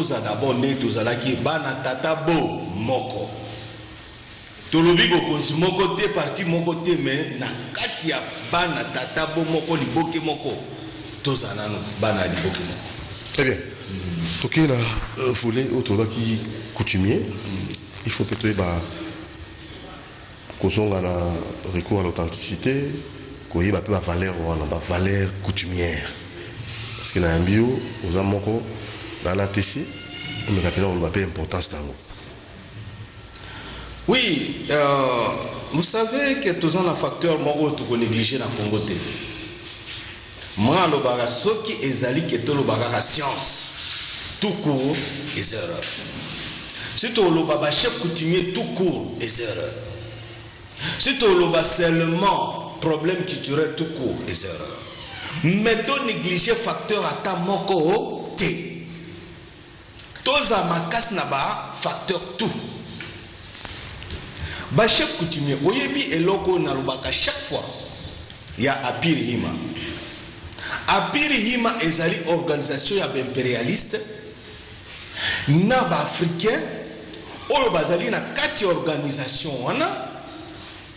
Tozala d'abord ndenge tozalaki, bana tata bo moko. Tolobi bokonzi moko te, parti moko te, mais na kati ya bana tata bo moko, liboke moko, tozala nanu bana ya liboke moko. Très bien. Tokei na volet oyo tolobaki coutumier. Il faut mpe toyeba kozonga na recours à l'authenticité, koyeba mpe ba valeurs wana, ba valeurs coutumières. Parce que nayambi yo, oza moko na ANATC, omeka mpenza koloba mpe importance na yango. Oui, vous savez que toza na facteur moko oyo toko negliger na Congo te. Moi alobaka soki ezali ke toloba kaka science tout court eza erreur. Si toloba ba chef coutumier tout court eza erreur. Si toloba seulement problème culturel tout court eza erreur. Mais to negliger facteur ata moko te. Toza makasi na ba facteur tout. Ba chef coutumier oyebi eloko oyo nalobaka chaque fois ya Apiri Hima. Apiri Hima ezali organisation ya ba imperialiste na ba africain oyo bazali na kati ya organisation wana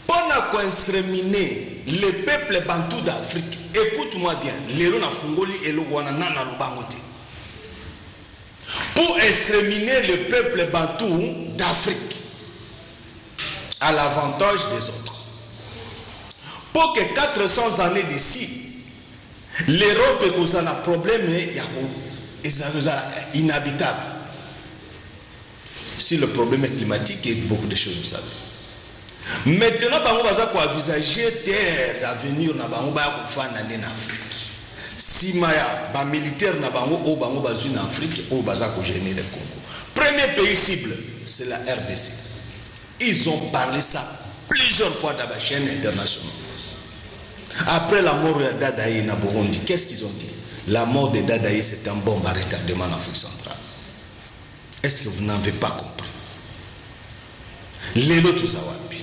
pona ko instreminer le peuple bantou d'Afrique. Ecoute moi bien, lelo nafungoli eloko wana nanu naloba yango te. Pour exterminer le peuple bantou d'Afrique à l'avantage des autres. Pour que 400 années d'ici, l'Europe ekozala na problème ya ko ezala inhabitable. Si le problème est climatique et beaucoup de choses, vous savez. Maintenant, bango baza ko envisager terre d'avenir na bango baya kofanda nde na Afrique. Sima ya ba militaires na bango oyo bango bazwi na Afrique oyo baza ko gêner le Congo. Premier pays cible, c'est la RDC. Ils ont parlé ça plusieurs fois dans la chaîne internationale. Après la mort de Ndadaye na Burundi, qu'est-ce qu'ils ont dit? La mort de Ndadaye, c'est un bombe à retardement en Afrique centrale. Est-ce que vous n'avez pas compris? Lelo toza wapi?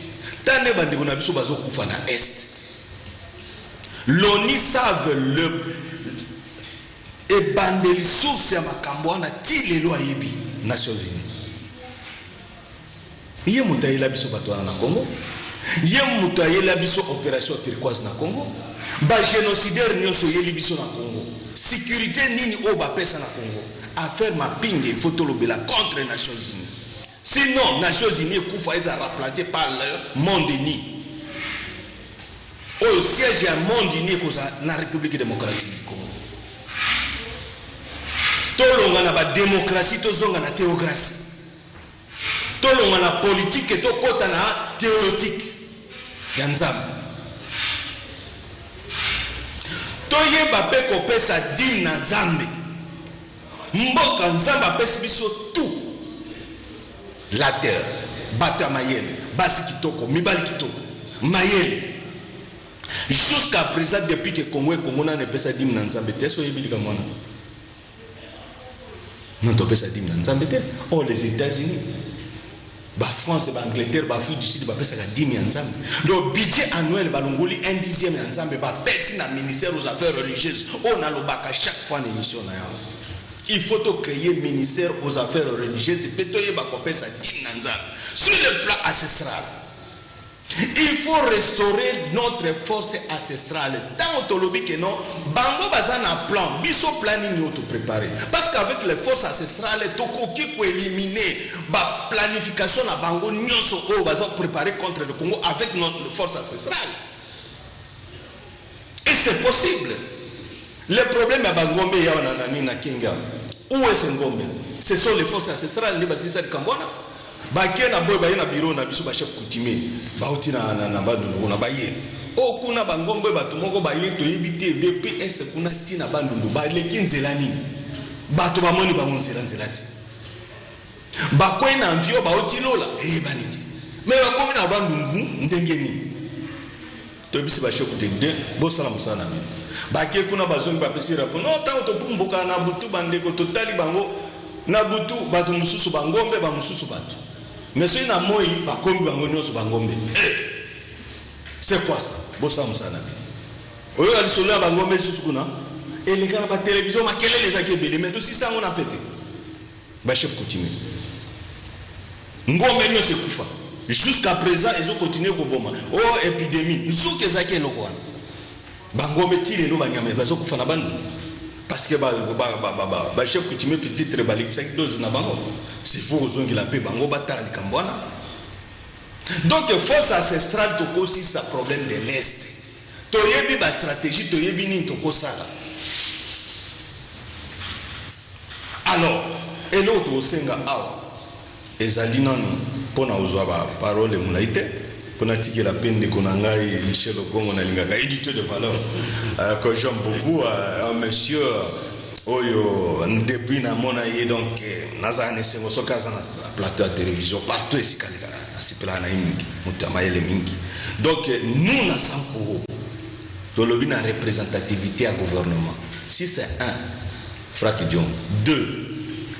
Tande bandeko na biso bazokufa na Est. L'ONU savent le ebandeli source ya makambo wana ti lelo ayebi Nations Unies. Ye moto ayela biso bato wana na Congo. Ye moto ayela biso opération turquoise na Congo. Ba génocidaires nyonso oyeli biso na Congo. Sécurité nini oyo bapesa na Congo? Affaire Mapinga, il faut tolobela contre les Nations Unies. Sinon, Nations Unies ekufa eza remplacé par le monde uni. Oyo siège ya monde uni ekozala na République démocratique du Congo. Tolonga na ba démocratie, tozonga na théocratie. Tolonga na politique, tokota na théologique ya Nzambe. Toyeba mpe kopesa dime na Nzambe. Mboka Nzambe apesi biso tout la terre, bato ya mayele, basi kitoko, mibali kitoko, mayele. Jusqu'à présent depuis que Congo e Congo nanu epesa dime na Nzambe te. Est-ce que oyebi likambo wana? Non, topesa dime na Nzambe te. Or les États-Unis, ba France, ba Angleterre, ba Afrique du Sud bapesaka dime ya Nzambe. Donc budget annuel balongoli un dixième ya Nzambe bapesi na ministère aux affaires religieuses. Oyo nalobaka chaque fois na émission na yango. Il faut to créer ministère aux affaires religieuses pe toyeba kopesa dime na Nzambe. Sur le plan ancestral, il faut restaurer notre force ancestrale. Tango tolobi que non, bango baza na plan, biso plan nini oyo to préparer? Parce qu'avec les forces ancestrales tokoki ko éliminer ba planification na bango nyonso oyo baza préparer contre le Congo avec notre force ancestrale. Et c'est possible. Le problème ya bangombe ya wana na nini na Kinga. Où est ce ngombe? Ce sont les forces ancestrales nde basisa likambo wana. Bake na boye baye na bureau na biso ba chef coutumier. Bauti na Bandundu kuna baye. O kuna bangombe bato moko baye toyebi te depuis est kuna ti na Bandundu baleki nzela nini? Bato bamoni bango nzela nzela te. Bakwei na mvio bauti lola eyebani te. Mais bakomi na Bandundu ndenge nini? Toyebisi ba chef de deux bosala mosala na bino. Bake kuna bazongi bapesi rapport. Non, ntango topumbuka na butu bandeko totali bango na butu bato mosusu bangombe ba mosusu bato. Mais soki na moi bakomi bango nyonso bangombe. Eh! C'est quoi ça? Bosala mosala na bino. Oyoka lisolo ya bangombe lisusu kuna eleka na ba télévision makelele ezalaki ebele mais tosisa yango na pete. Ba chef coutumier. Ngombe nyonso ekufa. Jusqu'à présent ezo continuer koboma. Oh epidemie. Nzoka ezalaki eloko wana. Ba ngombe ti lelo ba nyama bazo kufa na Bandundu. Parce que ba ba ba ba, ba, ba chef coutumier peut-être balekisaki dose na bango. C'est faux kozongela pe bango batala likambo wana. Donc force ancestrale tokosisa problème de l'Est. Toyebi ba stratégie, toyebi nini tokosala. Alors, eloko tokosenga awa ezali nanu mpo na kozwa ba parole molai te, mpo natikela mpe ndeko na ngai Michel Okongo nalingaka éditeur de valeur que j'aime beaucoup, un monsieur oyo depuis namona ye, donc nazala na esengo soki aza na plateau ya télévision, partout esika alekaka nasepelaka na ye mingi, moto ya mayele mingi. Donc nous na Sankuru tolobi na représentativité ya gouvernement, si c'est 1 Franck Diongo, 2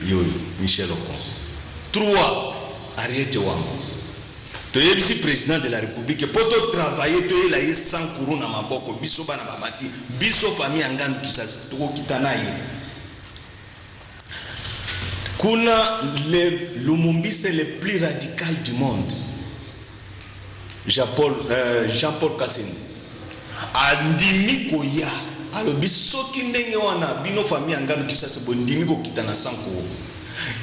yoyo Michel Okongo, 3 Ariete Wango, toyebisi président de la République mpo totravaille, toyela ye Sankuru na maboko. Biso bana bamati, biso famille ya Ngandu Kisasa, tokokita na ye kuna. Le lumumbiste le plus radical du monde, Jean-Paul Jean-Paul Kasende, andimi koya. Alobi soki ndenge wana bino famille ya Ngandu Kisasa bondimi kokita na Sankuru,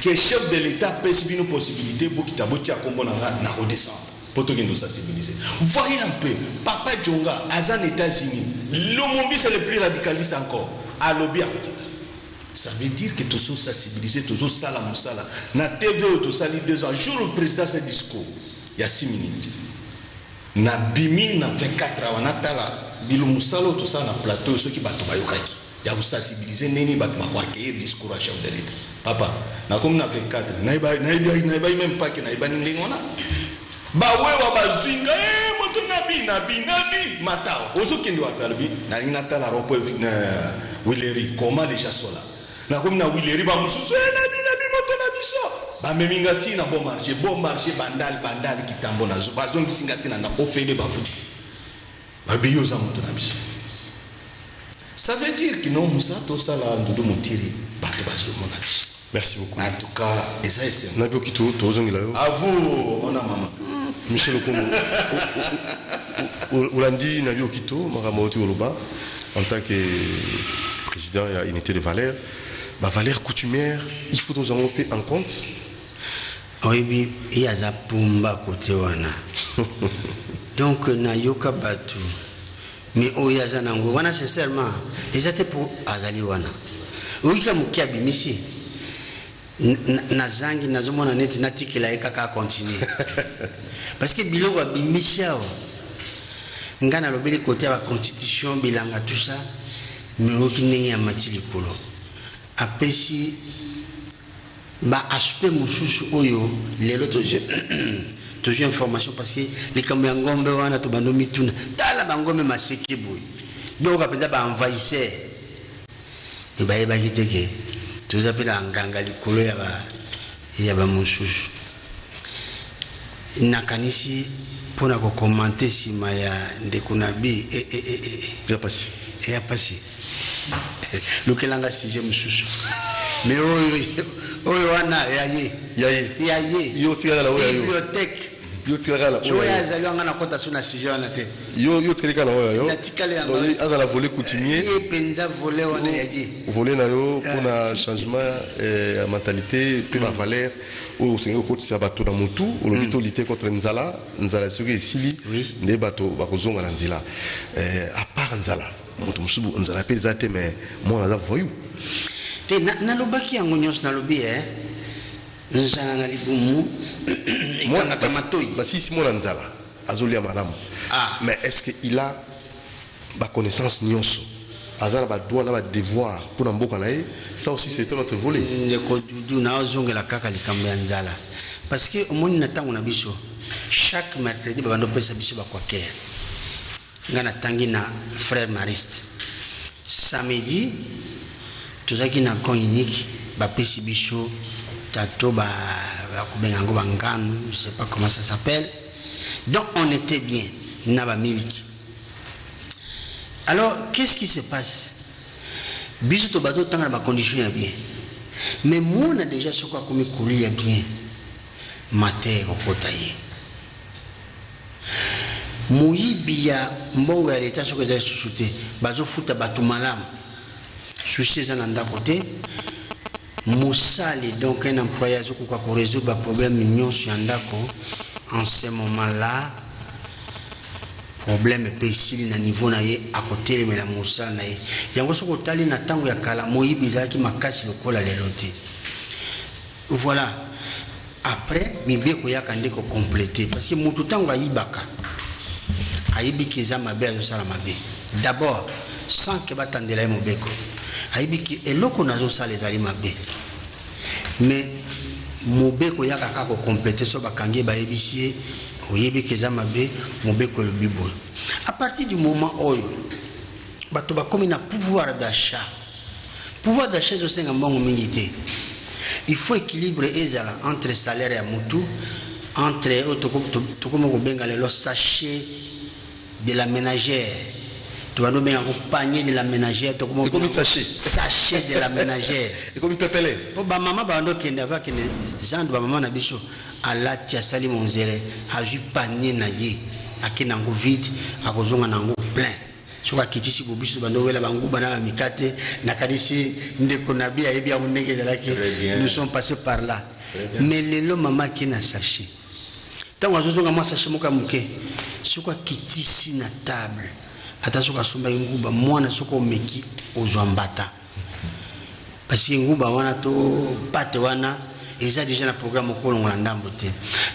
ke chef de l'État apesi bino possibilité bokita, botia kombo na nga na kodescendre mpo tokende kosensibiliser. Voyez un peu, papa Djonga aza na États-Unis, lumumbiste le plus radicaliste encore, alobi akokita. Ça veut dire que tozosensibiliser, tozosala mosala na TV oyo tosali 2 ans. Jour président ce discours ya 6 minutes, nabimi na 24 awa, natala bilo mosala oyo tosala na plateau. Soki bato bayokaki ya kosensibiliser ndenge bato bakoaccueillir discours ya chef de l'État, papa, nakomi na 24, nayebi même pas ke nayebani ndenge wana. Bawewa bazwi ngai, moto nabi nabi nabi matawa, ozokende wapi? Alobi nalingi natala rond-point Huileries, comment les gens sont là. Nakomi na Huileries, bamosusu, nabi nabi, moto na biso. Bamemi nga ntina Bon Marché, Bon Marché, Bandal, Bandal, Kitambo, nazo bazongisi nga ntina na ofele, bafuti, babi yo oza moto na biso. Ça veut dire que non, mosala tosala ndudu motiri, bato bazomona biso. Merci beaucoup. En tout cas eza esengo. Nayoki to tozongela yo. À vous, mona mama. Michel Okongo, olandi Nabi Okito, makambo oti koloba en tant que président ya unité de valeur, bavaleur coutumière, il faut tozango mpe en compte. Oyebi, ye aza pumba kote wana, donc nayoka bato, mais oyo aza nango wana, sincèrement, eza te po azali wana. Oyika moke abimisi, nazangi, nazomona neti natikela ye kaka acontinue, parce que biloko abimisi awa, ngai nalobeli kote ya baconstitution, bilanga, tout ça, mais oyoki ndenge ya mati likolo, apesi baaspect mosusu oyo lelo tozwi information, parce que likambo ya ngombe wana tobando mituna. Tala bangombe maseke boye, biloko mpenza baenvahisseur, me bayebaki te ke toza mpe na nganga likolo ya bamosusu. Nakanisi mpona kocommenter nsima ya ndeko na bi Ya pasi. Eya pasi, lukelanga sujet mosusu, mais oyo wana ya ye. Ya ye. Ya ye. Yo otikala na oyo ya yo. Bibliothèque. Yo otikala na oyo oyo ya yo. Azali wanga, nakɔta so na sujet wana te. Yo otikali kaka na oyo ya yo. Natikali yango. Donc, azala volet coutumier. Ye mpenza, volet wana ya ye. Volet na yo mpona changement ya mentalité mpe bavaleur oyo osengeli kokotisa bato na motu. Olobi to lutter contre nzala. Nzala soki esili, nde bato bakozonga na nzela. À part nzala, moto mosusu nzala mpe eza te, mais mwana aza voyou. Te, nalobaki yango nyonso, nalobi nzala na libumu ekangaka matoi. Basisi mwana nzala, azolia malamu. Ah. Mais est ce que il a baconnaissance nyonso, aza na badroit na badevoir mpona mboka na ye? Ça aussi, c'est notre volet. Ndeko Dudu, naozongela kaka likambo ya nzala, parce que omoni, na ntango na biso, chaque mercredi babanda opesa biso bakwakere. Ngai natangi na Frère Mariste. Samedi tozalaki na camp unique, bapesi biso tato bakobenga yango banganu, je sais pas comment ça s'appelle. Donc on était bien na bamiliki. Alors qu'est-ce qui se passe? Biso tobanda otanga na bacondition ya bien. Mais mwana deja soki akomi kolia bien, mateya ekokota ye. Moyibi ya mbongo ya leta soki eza lisusu te, bazofuta bato malamu, souci eza na ndako te. Mosali, donc un employé, azokoka korésoudre baproblème nyonso ya ndako. En ce moment là, problème mpe esili na niveau na ye, akotelemela mosala na ye. Yango soki otali na ntango ya kala, moyibi ezalaki makasi lokola lelo te. Voilà. Après, mibeko eyaka nde kocompléter, parce que motu ntango ayibaka, ayebi ke eza mabe, azosala mabe d'abord sans ke batandela ye mobeko. Ayebi ke eloko nazosala ezali mabe, mais mobeko eyaka kaka kocompléter. So bakangi ye, bayebisi ye: oyebi ke eza mabe, mobeko elobi boye. À partir du moment oyo bato bakomi na pouvoir d'achat, pouvoir d'achat ezosenga mbongo mingi te. Il faut équilibre ezala entre salaire ya mutu, entre oyo tokomi kobenga lelo sachet de la ménagère. Tobandi obenga panier de la ménagère. Ekomi sachet. Sachet de la ménagère. Ekomi pepele. Mpo bamama babandi okende, ava akende zando, bamama na biso alati, asali monzele, azwi panier na ye, akende yango vide, akozonga na yango plein. Soki akitisi bo, biso bando owela banguba na bamikate. Nakanisi ndeko na bi ayebi yango ndenge ezalaki. Nous sommes passés par là. Mais lelo mama ake na sachet, ntango azozonga, mwa sachet moko ya moke, soki akitisi na table, ata soki asombaki nguba, mwana soki omeki, ozwa mbata, parce que nguba wana to pate wana eza déjà na programme okolongola ndambo te.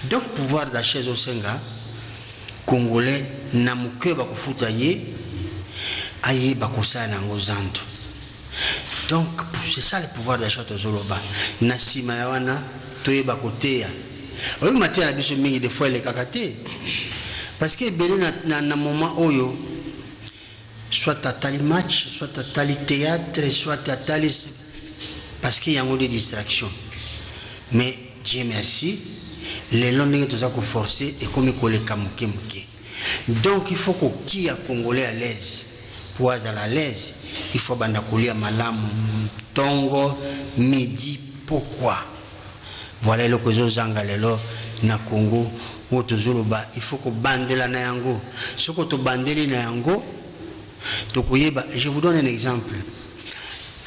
Donc pouvoir d'achat ezosenga Congolais na moke bakofuta ye, ayeba kosala na yango zando. Donc c'est ça le pouvoir d'achat tozoloba. Na nsima ya wana, toyeba koteya. Oyebi, mateya na biso mingi des fois elekaka te, parce que ebele na moment oyo, soit atali match, soit atali théâtre, soit atali, parce que yango nde distraction. Mais Dieu merci, lelo ndenge toza koforcer, ekomi koleka moke moke. Donc il faut kotia Congolais à l'aise. Po azala à l'aise, il faut banda kolia malamu ntongo, midi, pokwa. Voilà eloko ezozanga lelo na Congo oyo tozoloba. Il faut kobandela na yango. Soki tobandeli na yango, tokoyeba. Je vous donne un exemple: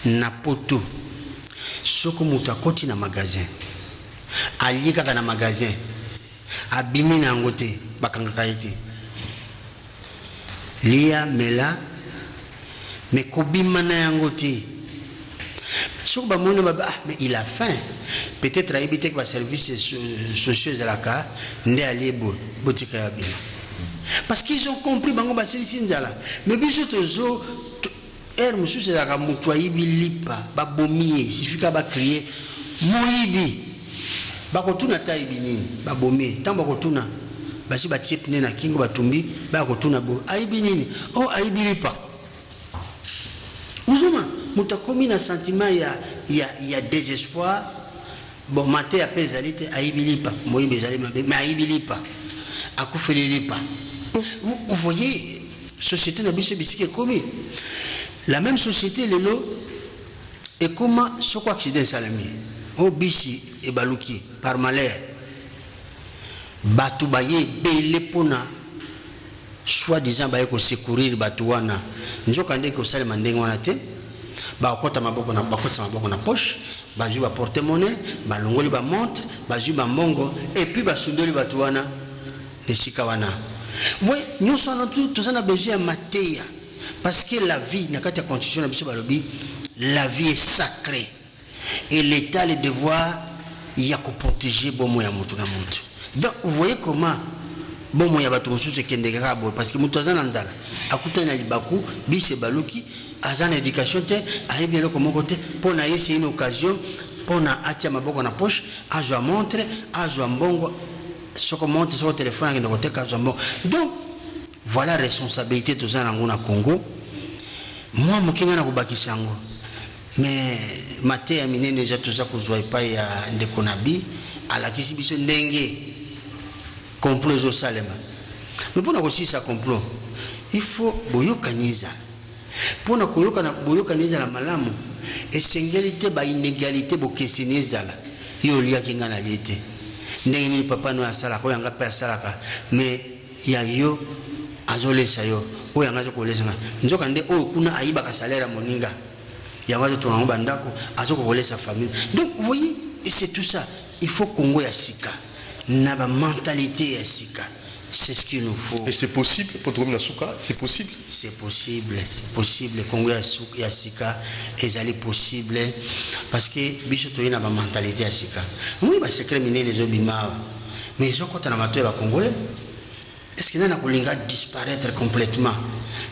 na Poto, soki moto akoti na magasin, alie kaka na magasin, abimi na yango te, bakangaka ye te. Lia, mela, mais kobima na yango te. Soki bamoni babe: "Ah, mais il a faim peut-être, ayebi te ke baservice sociaux ezalaka nde alie boye, botika ya bima", parce qu'ils ont compris, bango basilisi nzala. Mais biso tozo ere mosusu ezalaka moto ayibi lipa, babomi ye, sifika bacrier moyibi, bakotuna te ayibi nini, babomi ye. Ntango bakotuna, basi batie pneu na kingo, batumbi, baya kotuna boye: ayibi nini? O ayibi lipa. Ozoma moto akomi na sentiment ya désespoir. Bon, mateya mpe ezali te. Ayibi lipa, moyibi ezali mabe, mais ayibi lipa, akufeli lipa. Vous voyez société na biso bisika ekomi? La même société lelo ekoma, soko accident esalemi, oyo bisi ebaluki par malheur, bato baye ebele mpona soi-disant baye kosecourir bato wana. Nzoka nde kosalema ndenge wana te. Bakota maboko na, bakotisa maboko na poche, bazwi baporte monnaie, balongoli bamontre, bazwi bambongo, et puis basundoli bato wana na esika wana. Voye nyonso wana, toza na besoin ya mateya, parce que la vie, na kati ya constitution na biso balobi la vie est sacrée et l'État a le devoir ya koprotéger bomoi ya moto na moto. Donc vous voyez comment bomoi ya bato mosusu ekendeke kaka boye, parce que moto aza na nzala, akutani na libaku, bisi ebaluki, aza na éducation te, ayebi eloko moko te. Mpo na ye, c'est une occasion mpo na atia maboko na poche, azwa montre, azwa mbongo, soko montre, soko telefone, akende koteka, azwa mbongo. Donc voilà responsabilité toza nango na Congo. Mwa moke ngai na kobakisa yango, mais mateya minene eza toza kozwa epai ya ndeko na bi. Alakisi biso ndenge complot ezosalema. Mais mpona kosilisa complot, il faut boyokani ezala. Mpo na koyokana, boyokani ezala malamu, esengeli te ba inegalites, bokeseni ezala. Yo oliaki nga nalie te. Ndenge nini papa no asalaka oyo ya nga pe asalaka mais ya yo azolesa yo oyo ya nga azo kolesa nga. Nzoka nde oyo kuna ayibaka salaire ya moninga yango azo tonga yango ba ndako azo kolesa famille. Donc vous voyez c'est tout ça. Il faut Congo ya sika na ba mentalite ya sika c'est ce qu'il nous faut. Et c'est possible po tokomi na suka, c'est possible? C'est possible, c'est possible Congo ya ya sika ezali possible parce que biso toye na ba mentalite ya sika. Omoni ba secret minene ezo bima awa mais ezo kota na matoyi ya ba congolais. Est ce que nani akolinga disparaître complètement?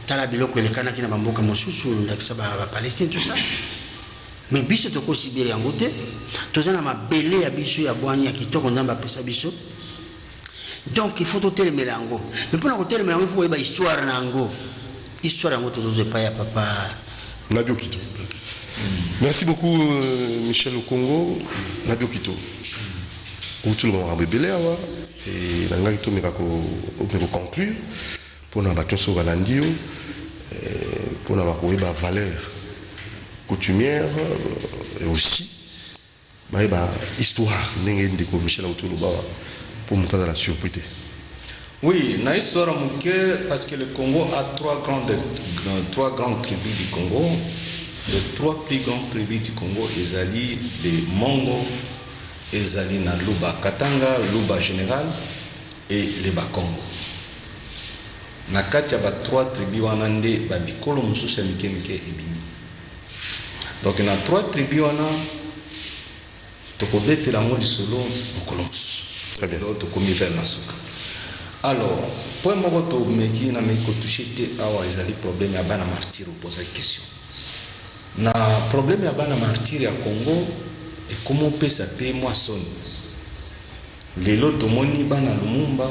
Tala biloko elekanaki na ba mboka mosusu ndakisa ba Palestine tout ça. Mais biso toko subir yango te. Toza na mabele ya biso ya bwanya ya kitoko Nzambe apesa biso. Donc il faut totelemela yango. Mais pona kotelemela yango il faut koyeba histoire na yango. Histoire yango tozozwa epai ya papa Nabi Okito. Merci beaucoup Michel Okongo Nabi Okito. Outi loba makambo ebele awa et nalingaki tomeka ko omeka ko conclure pona bato nyonso balandi yo pona bakoyeba valeur coutumière et aussi bayeba histoire ndenge ndeko Michel auti oloba awa po moto azala surpris te. Oui, na histoire moke parce que le Congo a trois grandes tribus du Congo. Les trois plus grandes tribus du Congo ezali les Mongo, ezali na Luba Katanga, Luba général et les Bakongo. Na kati ya ba trois tribus wana nde ba bikolo mosusu ya mike mike ebimi. Donc na trois tribus wana tokobetela yango lisolo mokolo mosusu. Très bien. Lelo tokomi vers na suka. Alors, point moko tomeki nameki kotouche te awa ezali problème ya bana martyr opozaki question. Na problème ya bana martyr ya Congo ekomi opesa pe mwa soni. Lelo tomoni bana Lumumba,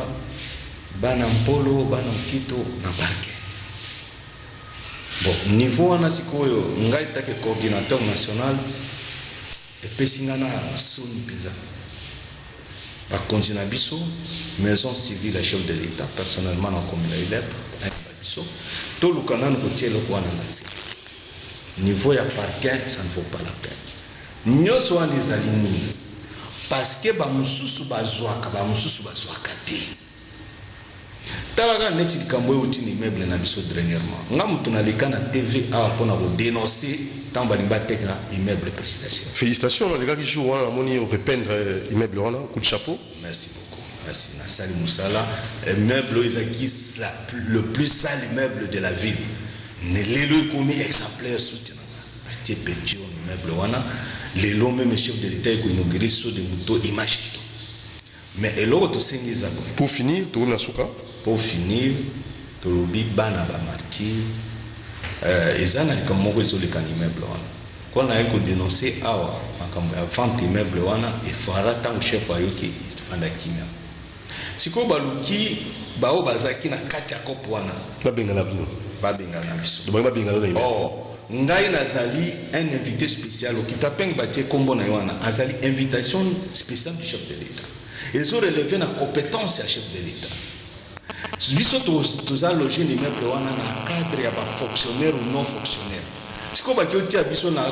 bana Mpolo, bana Okito na parquet. Bon, niveau wana sikoyo ngai take coordinateur national epesi ngai na soni mpenza. Bakonzi na biso, maison civile ya chef de l'Etat, personnellement nakomela ye lettre ayamba biso, toluka nanu kotia eloko wana na se. Niveau ya parquet, ça ne vaut pas la peine. Nyonso wana ezali nini? Parce que ba mosusu bazwaka, ba mosusu bazwaka te. Tala kaka neti likambo euti na immeuble na biso dernièrement. Nga mutu naleka na TV awa pona ko denoncer tango balingi bateka immeuble presidentiel. Felicitations, nalekaki jour wana namoni o repeindre immeuble wana, coup de chapeau. Merci beaucoup. Merci. Nasali musala. Immeuble oyo ezalaki le plus sale immeuble de la ville. Ne lelo ekomi exemplaire soutien na nga. Batie peinture na immeuble wana. Lelo meme chef de l'État eko inaugurer saut de mouton image kitoko. Mais eloko tosengi eza boye. Pour finir, tokomi na suka. Pour finir, tolobi bana ba martyrs eza na likambo moko ezoleka na immeuble wana. Ko naye ko denoncer awa makambo ya vente immeuble wana efara tango chef ayoki efanda kimia. Sikoyo baluki baoyo bazalaki na kati ya coop wana. Babengana bino. Babengana biso. Donc bango babengana na immeuble. Oh, ngai nazali un invité spécial Okita Peng batie kombo na ye wana azali invitation spéciale du chef de l'État. Ezo relever na compétence ya chef de l'État. Biso toza loger na immeuble wana na cadre ya ba fonctionnaires ou non fonctionnaires. Sikoyo baki otia biso na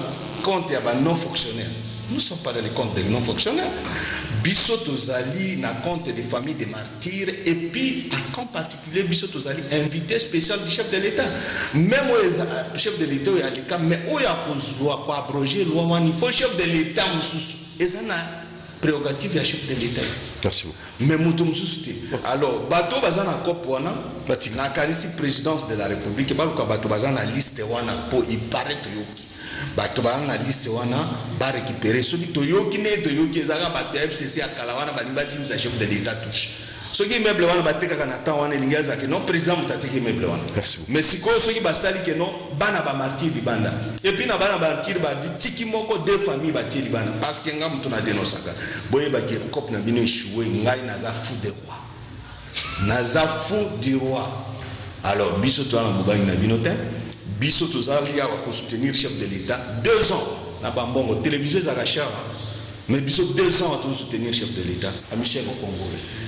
compte ya ba non fonctionnaires. Nous sommes pas dans le compte des non fonctionnaires. Biso tozali na compte des familles des martyrs et puis en compte particulier biso tozali invité spécial du chef de l'État. Même oyo chef de l'État oyo aleka mais oyo akozwa ko abroger loi wana il faut chef de l'État mosusu eza na prérogative ya chef de l'État. Merci beaucoup. Mais moto mosusu te. Alors bato baza na cope wana nakanisi présidence de la République baluka bato baza na liste wana po il paraît toyoki bato baza na liste wana ba récupérer soki toyoki nde toyoki ezalaka bato ya FCC ya kala wana balingi basimbisa chef de l'État touche. Soki immeuble wana batekaka na temps wana elingi azalaka non président moto ateki immeuble wana. Merci beaucoup. Mais sikoyo soki basali ke non bana ba martyr libanda et puis na bana ba martyr ba tiki moko deux familles batie libanda parce que nga moto na dénonçaka boyebaki cope na bino échoué ngai naza fou de roi, naza fou du roi. Alors biso toza na bobangi na bino te, biso tozali awa ko soutenir chef de l'État 2 ans na bambongo télévision ezalaka cher, mais biso 2 ans to soutenir chef de l'État à Michel Okongo,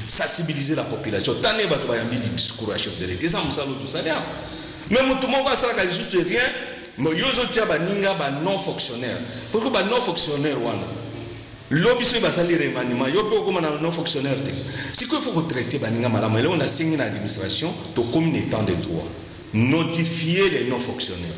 sensibiliser la population tane bato bayambi discours ya chef de l'État eza mosala oyo tozali awa. Mais moto moko asalaka lisusu rien, mais yo ozotia baninga ba non fonctionnaire. Pourquoi ba non fonctionnaire wana? Lobi soki basali remaniement, yo mpe okóma na non fonctionnaire te. Sikoyo faut kotraite baninga malamu. Eloko nasengi na administration, tokomi na état de droit, notifier les non fonctionnaires,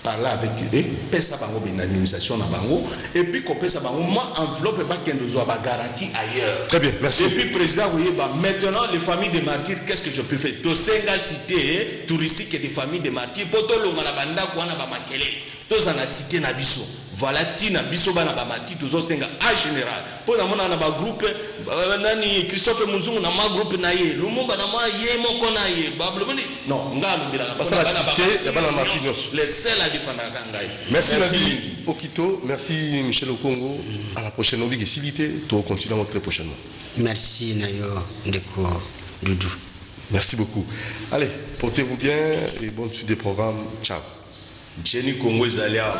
parler avec eux, pesa bango benadministration na bango, et puis kopesa bango mwa enveloppe, bakende ozwa bagarantie ailleurs. Très bien, merci. Et puis président koyeba maintenant les familles de martyrs, qu'est-ce que je peux faire? Tosenga cité touristique des familles de martyrs mpo tolonga na bandako wana bamakelele, toza na cité na biso. Voilà ntina biso bana bamartyrs tozosenga en général, mpo namona na bagroupe nani, Christophe Muzungu na mwa groupe na ye, Lumumba na mwa ye moko na ye, bablomoni. Non, nga alobelaka Basala cité ya bana martyrs nyonso. Le seul adefendaka ngai. Merci, Nabi mingi. Okito, merci Michel Okongo. À la prochaine. Obi Silité, tu continuer très prochainement. Merci na yo, ndeko Dudu. Merci beaucoup. Allez, portez-vous bien et bonne suite des programmes. Ciao. Génie Congo ezali awa,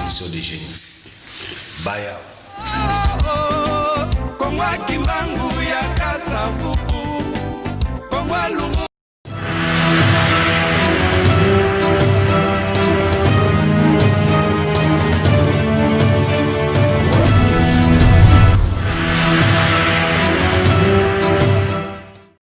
émission de génie baya. Kongwa Kimbangu ya Kasavubu, Kongwa Lumumba.